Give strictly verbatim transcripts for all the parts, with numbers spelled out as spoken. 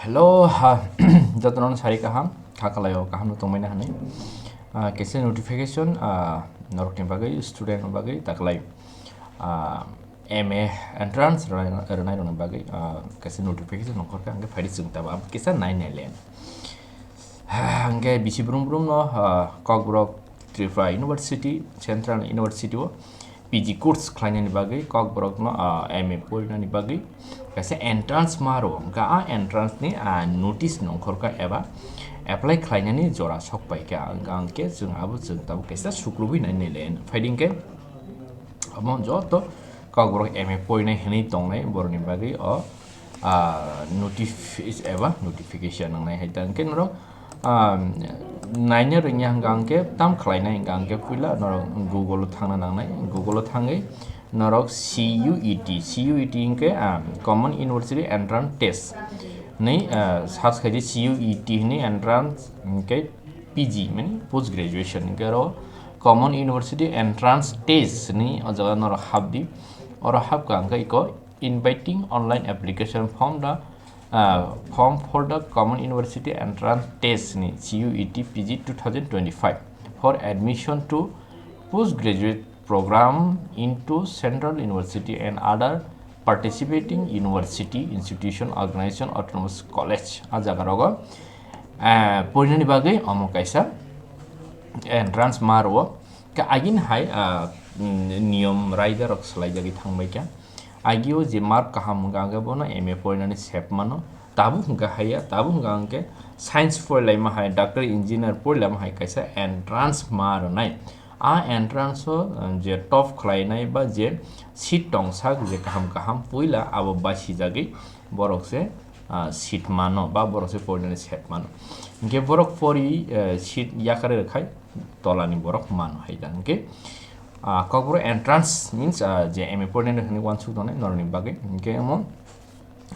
Hello, ha, jotono sari kaham, kha kalaio kaham no tongmani hanai. Ah, kaisa notification, ah, norokni bagwi, student ni bagwi, taklai, ah, M A entrance rwnai, rwnai rokni bagwi, ah, kaisa notification nongkhorkha, hwnkhe phaidi chwng tabo, abo kisa nai nai le. Hwnkhe bisi brum brum no, ah, Kokborok Tripura University, Central University o P G course khlainani bagwi, Kokborokno, ah, M A porinani bagwi kaisa entrance ma rwo. Hwnkhe a entrance ni, ah, notice nongkhorkha eba apply khlainani jora sokpaikha. Hwnkhe chwng abo chwng tabuk kaisa sukrubui nai nai le. Phaidi hwnkhe omo joto Kokborok M A porinai hwnwi tongnai borokni bagwi o, ah, notif-, eba notification wngnai hai ta. Hwnkhe norok, ah, naina rwngya hwnkha hwnkhe tam khlainai hwnkha hwnkhe puila norok Google o thangna nangnai. Google o thangwi norok C U E T, C U E T hwnkhe, ah, Common University Entrance Test hwnwi, ah, search khaidi C U E T hwnwi entrance hwnkhe P G mani post graduation hwnkhe aro Common University Entrance Test hwnwi o jaga norok hapdi. Oro hapkha hwnkhe iko inviting online application form the, uh, form for the Common University Entrance Test ni C U E T P G two thousand twenty-five for admission to postgraduate program into Central University and other participating university, institution, organization, autonomous college. A jaga rogo, uh, porinani bagwi omo kaisa entrance ma rwo. Khe agini hai, ah, mm, niyom raida rok swlaijagwi thangbaikha. Agio je mark kaham hwnkha hwnkhe bono M A porinani sep mano. Tabuk hwnkha haiya, tabuk hwnkha hwnkhe science porilaima hai, doctor, engineer porilaima hai kaisa entrance ma rwnai. A entrance o, uh, je top khlainai ba je seat tongsak je kaham kaham puila abo basijagwi borok se, ah, seat mano ba borok se porinani sep mano. Hwnkhe borok pori, eh, seat yakarwi rwkhai tolani borok mano hai da. Hwnkhe, ah, Kokborok entrance means, ah, je M A porinani hwnwi uansuk tongnai norokni bagwi. Hwnkhe omo,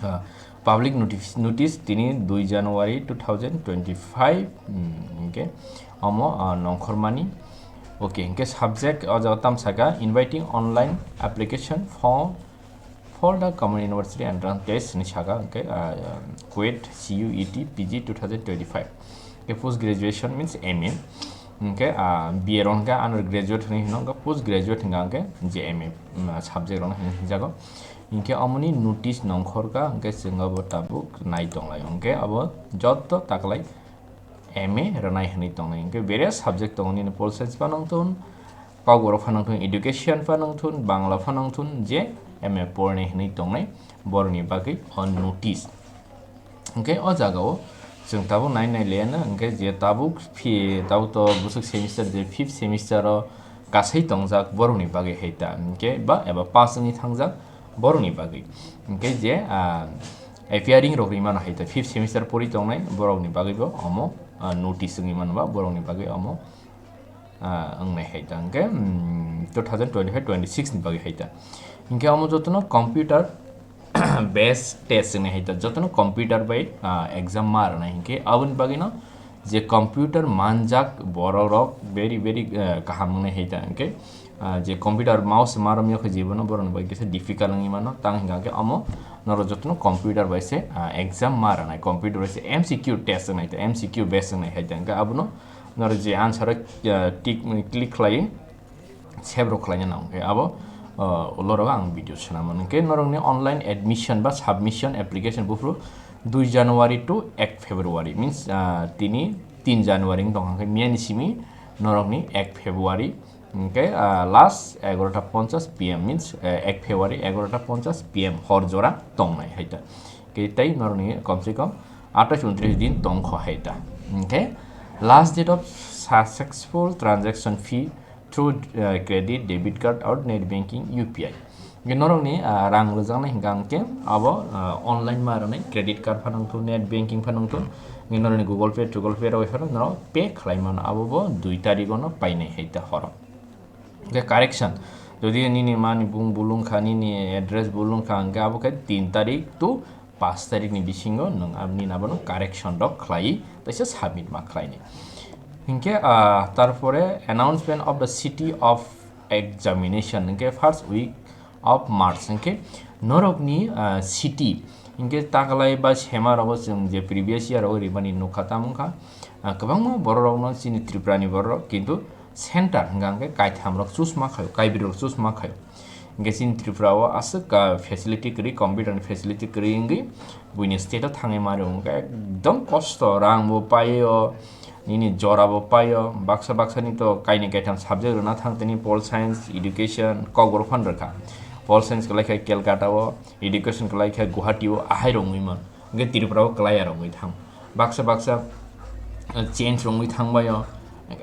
ah, public notice, notice tini dui January two thousand twenty-five, hmm, hwnkhe omo, ah, nongkhormani. Okay, hwnkhe subject o jaga tamo saka inviting online application form for the Common University Entrance Test hwnwi saka, hwnkhe, ah, kuet C U E T P G two thousand twenty-five. Hwnkhe post graduation means M A. Hwnkhe, ah, B A rok hwnkhe undergraduate hwnwi hino, hwnkhe post graduate hwnkha hwnkhe je M A, mm, subject rokno hwnwi hwnjago. Hwnkhe omoni notice nongkhorkha, hwnkhe chwng abo tabuk nai tonglai. Hwnkhe abo joto taklai M A rwnai hwnwi tongnai. Hwnkhe various subject tongo nini pol science phano wngthun, Kokborok phano wngthun, education phano wngthun, Bangla phano wngthun, je M A porinai hwnwi tongnai borokni bagwi o notice. Hwnkhe o jagao chwng tabuk nai nai liyana, hwnkhe je tabuk phi-, tabuk to bwswk semester je fifth semester o kasai tongjak borokni bagwi hai ta, hwnkhe ba eba pass wngwi thangjak borokni bagwi. Hwnkhe je, ah, appearing rok rimano hai ta, fifth semester pori tongnai borokni bagwi bo omo, ah, notice wngwi mano ba borokni bagwi omo, ah, wngnai hai ta. Hwnkhe, mm, two thousand twenty-five twenty-six ni bagwi hai ta. Hwnkhe omo jotono computer based test wngnai hai ta. Jotono computer bai, ah, exam ma rwnai hwnkhe aboni bagwino je computer manjak borok rok very, very, ah, kaham wngnai hai ta. Hwnkhe, ah, je computer mouse ma romya khe jibono borokni bagwi kisa difficult wngwi mano. Tang hwnkha khe omo norok jotono computer bai se, ah, exam ma rwnai. Computer bai se M C Q test wngnai ta, M C Q based wngnai hai ta. Hwnkhe abono norok je answer o, ah, tick, click khlai, save rok khlaina nango. Hwnkhe abo, ah, ulo rogo ang video swnamano. Hwnkhe norokni online admission ba submission application buphuru dui January to ek February, means, ah, tini tin January wng tongkha, hwnkhe miyani simi norokni ek February, hwnkhe, ah, last egarota ponchas P M, means, eh, ek February egarota ponchas P M hor jora tongnai hai ta. Hwnkhe tei norokni komse kom atais untris din tongkho hai ta. Hwnkhe last date of successful transaction fee through, uh, credit, debit card or net banking, U P I. Hwnkhe norokni, uh, rang rwjaknai hwnkha hwnkhe abo, uh, online ma rwnai, credit card phano wngthun, net banking phano wngthun, hwnkhe norokni Google Pay, Google Pay rok phano norok pay khlai mano, abo bo dui tarikh ono painai hai ta horo. Hwnkhe correction, jodi nini mani bung bulung kha, nini address bulung kha, hwnkhe abo khe tin tarikh to pash tarikh ni bisingo nwng aboni abono correction rok khlai, teisa submit ma khlainai. Hinkhe, ah, tarpore announcement of the city of examination, hinkhe first week of March, hinkhe norokni, ah, city Hinkhe taklai ba sema rogo chwng je previous year rogo rimani nukha, tamo wngkha, ah, kwbangma borok rokno chini Tripura ni borok rok, kintu center hwnka hwnkhe kaitham rok choose ma khaio, kaibri rok choose ma khaio. Hinkhe chini Tripura o aswk ka facility kwrwi, computer ni facility kwrwi wngwi buini state o thangwi mari wngkha, ekdom kosto, rang bo paio, nini jora bo paio, baksa baksa ni to kaini kaitham subject rwna thang tini pol science, education, kokborok phan rwkha. Pol science kwlai khe Calcutta o, education kwlai khe Guwahati o, ahai rwngwi man. Hinkhe Tripura o kwlai ya rwngwi thang. Baksa baksa, eh, change rwngwi thangbaio.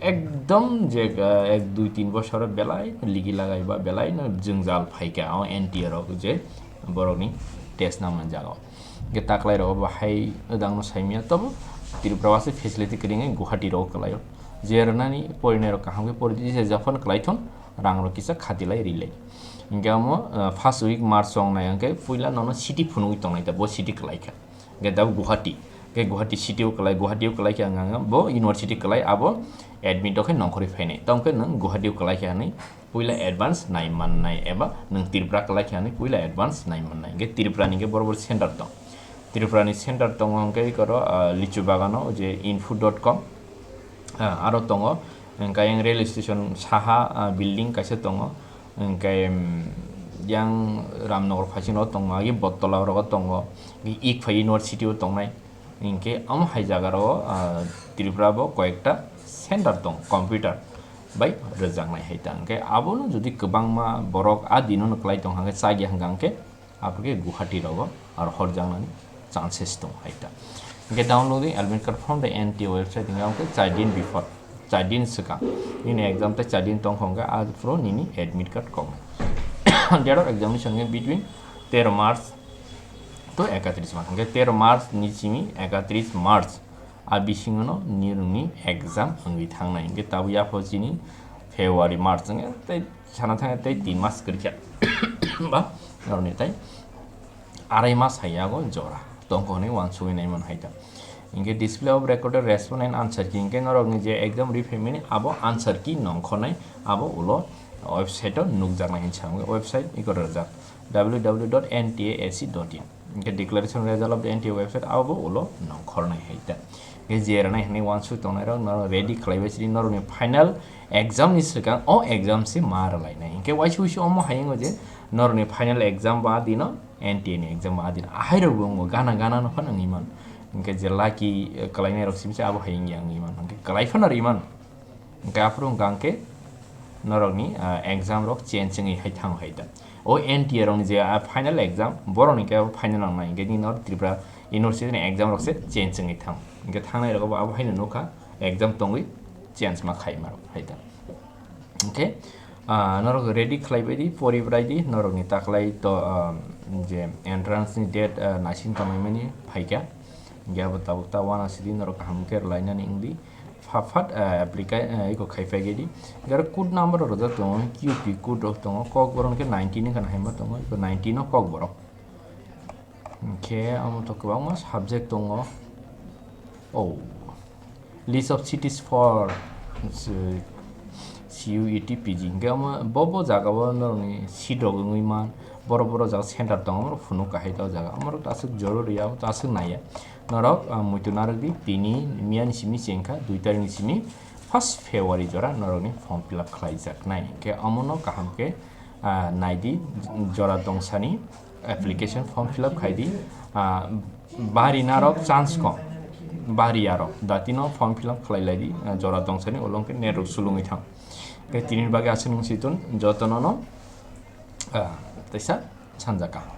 Ekdom je, eh, ek dui tin bosor belai ligi lagai ba belai no jwngjal phaikha o N T A rok je borokni test namani jaga o. Hinkhe taklai rok bo hai wdang no saimya, tobo Tripura o se facility kwrwngwi Guwahati rok kwlaio. Je rwnani porinai rok kaham khe pori di, je jokhon kwlaithon rang rok kisa khatilai rilai. Hinkhe omo, eh, first week March o wngnai, hinkhe puila nono city phunugwi tongnai ta, bo city kwlaikha. Hinkhe tabuk Guwahati, hinkhe Guwahati city o kwlai, Guwahati o kwlaikha wngkha bo university kwlai, abo admit o khe nongkhorwi phainai. Tamo khe nwng Guwahati o kwlaikha hwnwi puila advance nai mannai, eba nwng Tripura kwlaikha hwnwi puila advance nai mannai. Hinkhe Tripura ni hinkhe boro boro center tong. Tripura ni center tongo hinkhe eko ro, ah, Lichu Bagano je info dot com, ah, aro tongo, hinkhe yang rail station saha, ah, building kaisa tongo, hinkhe, mm, yang Ramnagar phaising rogo tongo, agi Bottola rogo tongo, agi Ikphai University o tongnai, hinkhe omo hai jaga rogo, ah, Tripura bo koyekta center tong computer bai rwjaknai hai ta, hinkhe abono jodi kwbangma borok a dino no kwlai tong hwnkhe chagya hwnkha hwnkhe, Aphuru khe Guwahati rogo aro horjaknani chances tong hai ta. Hinkhe downloading admit card from the N T A website hinkhe omo khe char din before, char din swkang. Nini exam tei char din tong kha hinkhe aphuru nini admit card koknai. Date of examination hinkhe between tero March to ekatris March. Hinkhe tero March ni simi ekatris March a bisingo no nirokni exam wngwi thangnai. Hinkhe tabuk yapha chini February, March wngkhe tei sana thangkhe tei tin mas kwrwikha ba norokni tei arai mas hai yago jora tongkha hwnwi uansugwi naimano hai ta. Hinkhe display of recorded response and answer key hinkhe norokni je exam riphaimani abo answer key nongkhornai abo ulo website o nukjaknai hinwi sa website iko rwjak W W W dot N T A A C dot in. Hinkhe declaration result of the N T A website abo ulo nongkhornai hai ta. Hinkhe je rwnai hinwi uansuk tongnai rok norok ready khlaibai sidi norokni final exam ni swkang o exam se ma rwlainai. Hinkhe waisa waisa omo hai wngo je norokni final exam ba dino N T A ni exam ba dino. Ahai rok bo wngo gana gana no phano wngwi man. Hinkhe je lucky, eh, kwlainai rok simi se abo hai wngya wngwi man. Hinkhe kwlai phano rwi man. Hinkhe aphuru hwnkha hinkhe norokni, ah, exam rok change wngwi hai thango hai ta. O N T A rokni je, ah, final exam, borokni khe final nangnai, hinkhe nini norok Tripura University ni exam rok se change wngwi thango. Hinkhe thangnai rok bo abo haino nukha, exam tongwi change ma khaima rok hai ta. Hinkhe, ah, norok ready khlaibai di, pori bwrai di, norokni taklai to, ah, je entrance ni date, ah, naising tongmani phaikha. Hinkhe abo tabuk ta uanasidi norok kaham khe rwlainani wngdi. Pha phat, eh, applica-, eh, iko khai phai gedi. Garo code number rok rwjak tongo, Q P code rok tongo, kokborok khe nineteen wngkha na haima tongo, iko nineteen o kokborok. Hinkhe omo to kwbangma subject tongo. Oh, list of cities for, eh, C U E T P G. Hinkhe omo bo bo jaga o norokni seat rok wngwi man, borok borok jaga center tongo, omo rok phunuk kahai ta o jaga. Omo rok aswk jorori ya, aswk naiya. Norok, ah, muitu narwk di, tini miya ni simi se wngkha, dui tarik ni simi first February jora norokni form fill up khlaijaknai. Hinkhe omono kaham khe, ah, naidi, jora tongsani application form fill up khaidi, ah, bari narok chance kom, bari yarok datino form fill up khlai laidi, ah, jora tongsani ulo hwnkhe net rok sulungwi thang. Hinkhe tini bagwi aswk nung si tun jotono no, ah, teisa sanjak kaham.